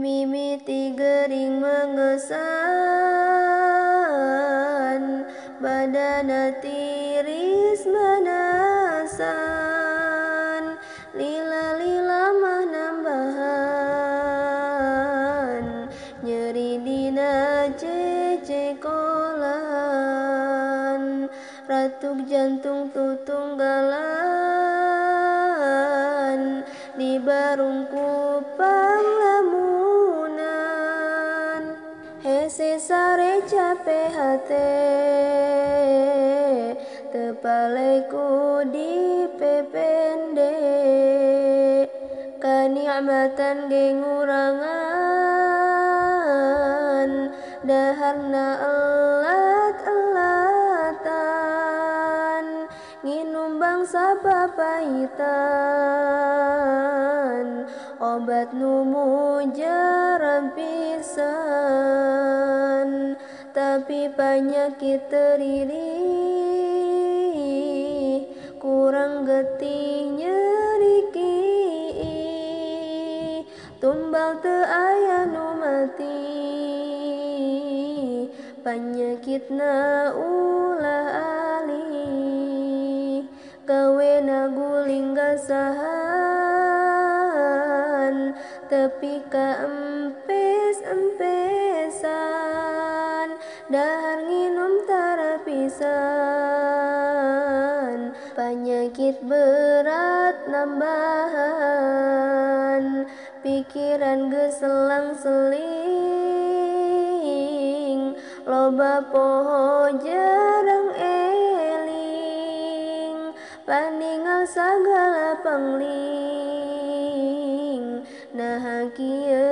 Mimiti gering mengesan badana tiris manasan lila-lila mah nambahan nyeri dina cecekolan ratuk jantung tutunggalan di barungku panglamunan hese sare capek hate tepaleku di pepende kanikmatan ge ngurangan daharna elat-elatan nginum bangsa papahitan obat nu mujarab pisan tapi penyakit teririh kurang getih nyeri kiih tumbal teu aya nu mati panyakitna ulah alih gawena guling gasahan tepi ka empes-empesan dahar nginum tara pisan penyakit berat nambahan pikiran geus selang-seling loba poho jarang eling paningal sagala pangling naha kieu.